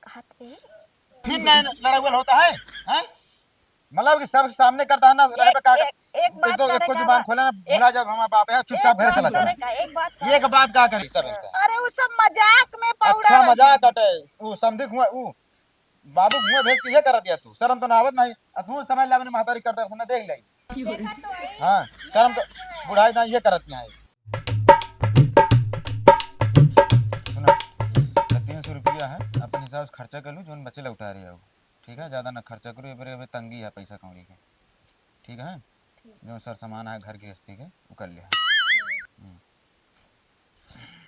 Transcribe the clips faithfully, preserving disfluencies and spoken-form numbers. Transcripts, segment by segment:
कहत रही। फिर नहीं लड़ाई होता है, हैं? मतलब कि सबके सामने करता है ना, रहे पे का एक, एक बात एक तो, एक करे को का जुबान बा? खोले ना, एक, भुला जाओ, हमारा बाप है, चुपचाप एक घर बात चला जाओ। करे का, एक बात करे। एक बात का करे सब इनका? अरे, वो सब मजाक में पाउडा अच्छा, रही। मजाक हटे, वो समझी हुआ, वो बाबू हुआ भेज के ये कर दिया तू, शर्म तो ना आवत नहीं, आ तू समझ ले अपने महतारी करता सुना देख ले। देखा तो है। हाँ, शर्म तो बुढ़ाई ना ये करत नहीं है। सुना, ये तीन सौ रुपया है, अपने हिसाब से खर्चा कर लू, जोन बचे लौटा रहे हो। ठीक है, ज्यादा ना खर्चा करो, ये बेरे अबे तंगी है पैसा कौड़ी के। ठीक है, ठीक। जो सर सामान है घर गृहस्थी के, वो कर लिया। हम्म।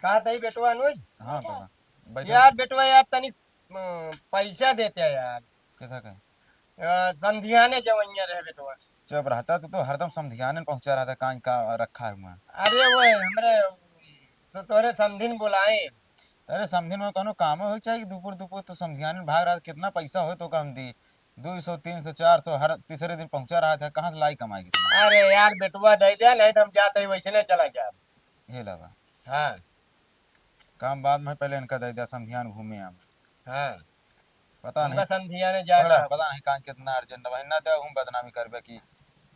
कहा तई बेटवा अनुज? हाँ, बैठा। बाबा, बैठा। यार बेटवा, यार तनी, अ, पैसा देते यार। कैसा कहे? अ, समधियाने जवनिया रहे बेटवा। चुप रहता, तू तो हरदम समधियाने पहुँचा रहता, कान का रखा है हुआ। अरे वो हमरे, तो तोरे समधिन बुलाए। अरे समधिन में कोनो काम हो चाहे, दुपुर दुपुर तो समधियाने भाग रहा, कितना पैसा हो तो कम दी, दो सौ, तीन सौ, चार सौ हर तीसरे दिन पहुँचा रहा था, कहाँ से लाई कमाई कितना? अरे यार बेटवा दे दे, नहीं तो हम जाते ही वैसे नहीं चला जाए। हे लावा। हाँ। काम बाद में, पहले इनका दे दे, समधियान घूमे हम। हाँ। पता हमका नहीं। समधियाने जाए पकड़ा, रहा। पता नहीं कान कितना urgent बा, ना दे हम बदनामी करबे कि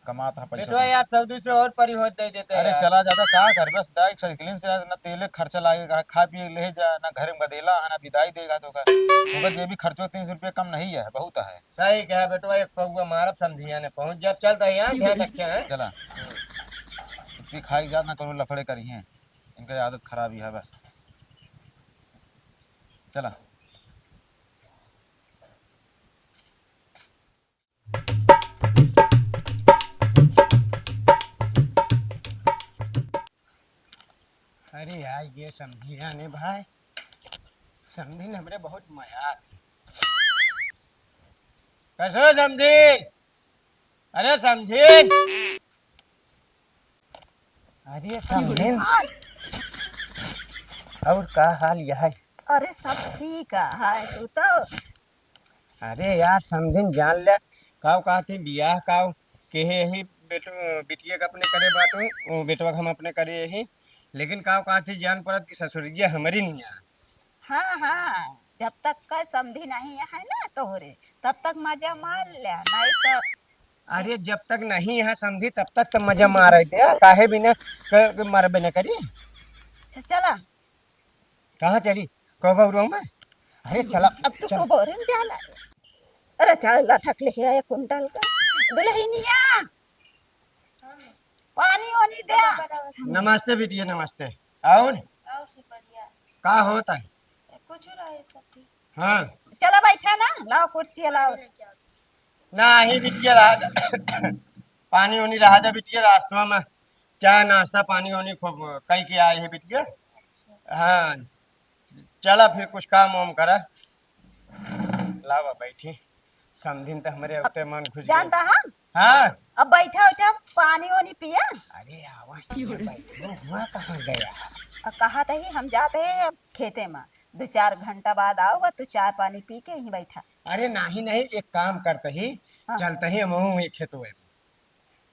कमात है पैसा बेटवा कम। यार, सऊदी से और परी होत दे देते अरे यार। चला जाता, का करबे? साइकिलिन से ना तेले खर्चा लागेगा, खा पिए ले जा, ना घरे में गदेला है, ना विदाई देगा तो का। ओकर जेबी खर्चो तीन सौ रुपया कम नहीं है, बहुत है। सही कहा बेटवा, एक पौवा मारब समधियाने पहुँच जाब। चल तई यार, ध्यान रखे हैं। चला। तू खाई जा ना, कोनो लफड़े करी हैं। इनका आदत खराब ही है बस। चला। अरे यार, ये समधियाने भाई, समधिन हमरे बहुत मयार है। कैसे समधिन? अरे समधिन, अरे समधिन, और का हाल यह है? अरे सब ठीक है, तू तो। अरे यार समधिन जान ले, काव कहती बियाह काव केहे ही बेटो, बिटिया का अपने करे बाटू, वो बेटवा का हम अपने करे ही, लेकिन काव कहती जान पड़त कि ससुरिया हमरी नहीं है। हाँ, हाँ, जब तक का समधी नहीं है ना तोहरे, तब तक मजा मार ले, नहीं तो अरे, जब तक नहीं यहाँ समधी, तब तक तो मजा मारे दे, काहे बिना क-, क-, मरबे न करी। अच्छा, चला। कहाँ चली? कोबा उरवा में? अरे, चला, अब तू चल। कोबा उरवा में जाला। अरे, चल, लठक लेके आया कुंटल का। दुल्हनिया, पानी ओनी दे। नमस्ते बिटिया, नमस्ते। और? और सब बढ़िया। का होता है? कुछ नहीं, सब ठीक। हाँ। चला बैठा ना, लाओ कुर्सी लाओ। नाही बिटिया, रहा दे। पानी ओनी रहा दे बिटिया, रास्ता में चाय नाश्ता पानी ओनी खूब कई के आए है बिटिया। हाँ, चला फिर कुछ काम वाम करा। लावा बैठी, समधिन तो हमरे अब अवते मन खुश जानता गए। हम? हाँ। अब बैठा उठा पानी ओनी पिया। अरे आवा, बैठो, हुआ कहाँ गया? अब कहा तही हम जाते हैं अब खेते में। दो चार घंटा बाद आओ, बस तू चाय पानी पी के यहीं बैठा। अरे नाही, नाही, एक काम करते ही, हाँ। चलते ही हम वहीं खेतवे में।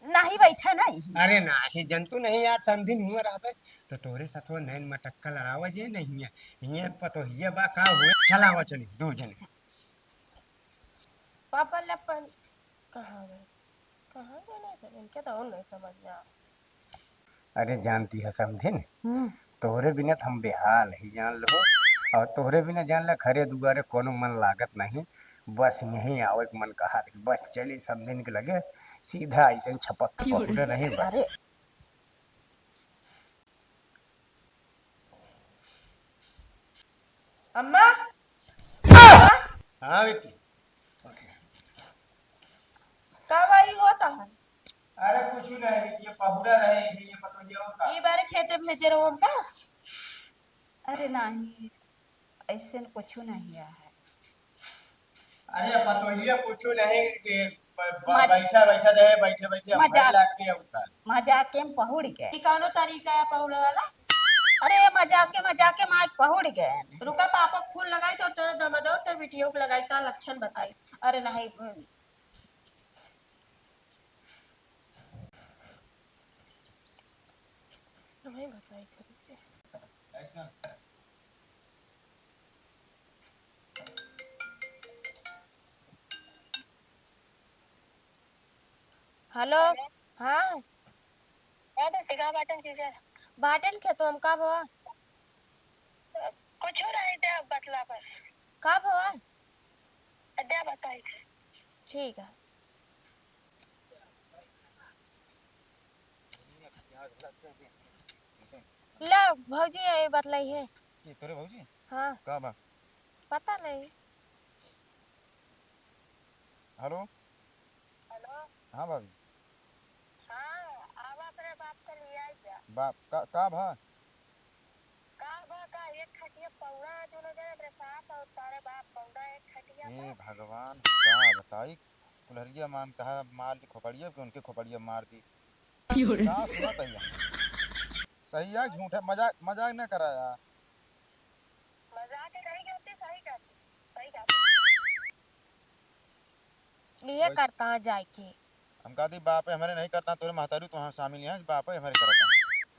नाही बैठा नाही। अरे नाही, जंतु नहीं यार, समधिन हुआ रहबे, तो तोरे साथ वो नैन मटक्का लड़ावा जे नहीं है। हियाँ पतोहिया बा का हुए, चलावा चली, दू जने। पापा लपन कहाँ गए? कहाँ गए ना सर? इनके तो और नहीं समझ में आ। अरे जानती है समधिन, हम्म। तोहरे बिना तो हम बेहाल ही जान लो, और तोहरे बिना जान ले घरे दुआरे कोनो मन लागत नहीं, बस यहीं आवे के मन कहा, बस चली समधिन के लगे सीधा ऐसे छपक के पहुँचे रही बस। अरे। अम्मा? हाँ बेटी। का भाई होता है? अरे कुछ नहीं बेटी, ये पहुड़ा रहे हैं, ये पतोहिया का। ये बारे खेते भेजे रहो हमका? अरे नहीं, ऐसे न कुछ नहीं है। अरे पतोहिया कुछ नहीं कि ब-, ब-, मज-, बैठा बैठा रहे, बैठे बैठे हम मजाक, लाग के उठा। मजाक के हम पहुड़ गए। ई कौनो तरीका है पहुड़े वाला? अरे मजाक के, मजाक के माइक पहुड़ गए। रुका, पापा फूल लगाई तो तेरे दमदो, तेरे बिटियों को लगाई, का लक्षण बताई। अरे नहीं, नहीं बताई थे, रुक जा। Action। हेलो। हेलो। हाँ। हाँ, बस का बाटन चीजे। बाटन खेतवा में का भवा? कुछ नहीं, दे बतला बस। का भवा? दे बताई। ठीक है। ला, भौजी ये बतलाई है। के तोरे भौजी? हाँ। का बा? पता नहीं। हेलो। हेलो। हाँ भाभी। हाँ, आवा अपने बाप के लिए आई जा। बाप का, का भा? का बा का, एक खटिया पौड़ा दोनों जने, अपने सास और तारे बाप पौड़ा एक खटिया हे पर। भगवान, का बताई, कुल्हरिया मान कहा मार दी खोपड़िया, कि उनके खोपड़िया मार दी। क्यों रे? का सुनत है यहाँ? सही है, झूठ है, मजाक, मजाक न करा यार। मजाक नहीं करती, सही कहती, सही कहती। ये वैसे करता है जाए के। हम कहती बाप है हमारे नहीं करता, तोरे महतारी तो वहाँ शामिल है, बाप है हमारे करता है।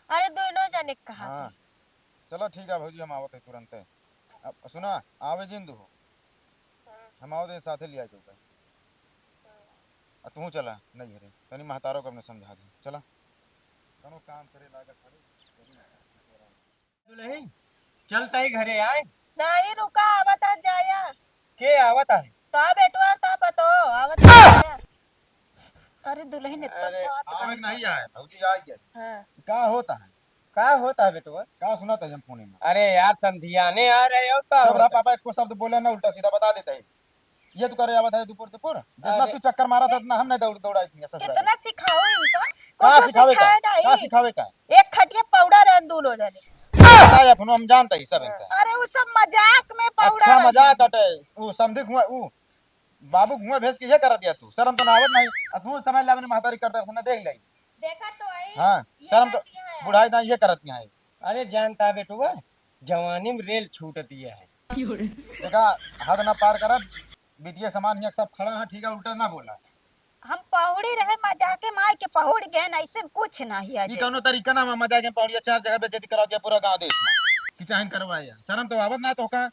अरे दोनों जने कहा हाँ। थे। चलो ठीक है भौजी, हम आवत है तुरंत। अब सुना, आवे जिन दू हो। हाँ। हम आवत है साथे लिया के ऊपर। हाँ। आ तू चला नहीं घरे, तनी महतारो को अपने समझा दे। चला। कनो काम करे लागत हवे, यही ना। दुलही, चल तई घरे आए। नहीं, रुका, आवत है जाया। के आवत है? तो बेटवा, तो पतो, आवत है जाया। अरे दुलही ने तो अरे, बात आवे कही। नहीं आए, भौजी आ गया। हाँ। का होता है? का होता है बेटवा? का सुनत है हम फोने में? अरे यार, समधियाने आ रहे हो, का सब होता रहा है? पापा, एको शब्द बोले ना, उल्टा सीधा बता देता है। ये तू करे आवत है दुपुर दुपुर, जितना अरे। तू चक्कर मारा था, उतना हम नहीं दौड़, दौड़ाई थी ससुराल। कितना सिखाओ इनका? का कुछ सिखावे का? सिखाए नहीं। का सिखावे का? एक खटिया पौड़ा रहे दोनों जने। बताए अपनो, हम जानते ही सब इनका। अरे वो सब मजाक में पौड़ा अच्छा, रहे। मजाक हटे, वो समधी घुमा, वो बाबू घुमा भेज के ये कर दिया तू, शर्म तो ना आवत नहीं। आ तू समझ ले अपनी महतारी करता सुना देख ले। देखा तो आई, हाँ, ये शर्म तो करती है। बुढ़ाई ना ये करती है। अरे जानता बेटुआ, जवानी में रेल छूटती है। देखा, हद ना पार करा, बिटिया समान हियाँ सब खड़ा है, ठीक है, उल्टा ना बोला। हम पहुड़ी रहे, मजाके में आइके पहुड़ गए, ऐसे कुछ नहीं है ई जे। कौनो तरीका ना, मजाक में पहुड़िया चार जगह बेइज्जती करा दिया पूरा गांव देश में, कि चाहे करवाए यार, शर्म तो आवत ना तो का,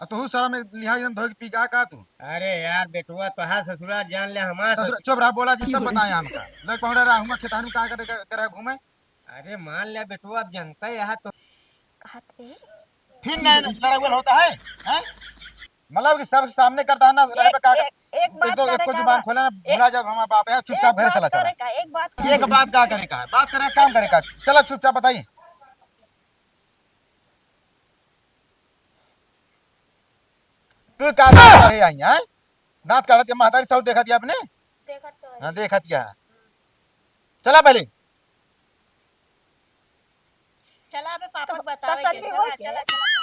आ तोहू शर्म लिहाज एकदम धोई के पी का, का तू? अरे यार बेटुआ, तोहार ससुरा जान ले, हमार ससुरा, ससुर चुप रहा, बोला जी, सब बताए हमका। लग पहुड़ा रहा हूँ खेतान में, का करे, करे घूमे? अरे मान ले बेटुआ, अब जनता यहाँ तो कहत है। फिर नहीं लड़ाई होता है, हैं? मतलब कि सब सामने करता है ना, रहे पे का एक, एक एक बात तो करे एको का जुबान बा? खोले ना, एक, भुला जाओ हमारा बाप है, चुपचाप एक घरे बात चला चला। करे का, एक बात एक बात का करे का है? बात करे, काम करे का? चला चुपचाप बताइए। तू का दांत काढ़े आई, हैं? दांत काढ़त के महतारी साउथ देखत या अपने? देखत तो है। हाँ, देखत या। चला पहले। चला अबे पापा तो के बतावे के। तसल्ली चला, होई के? चला, चला।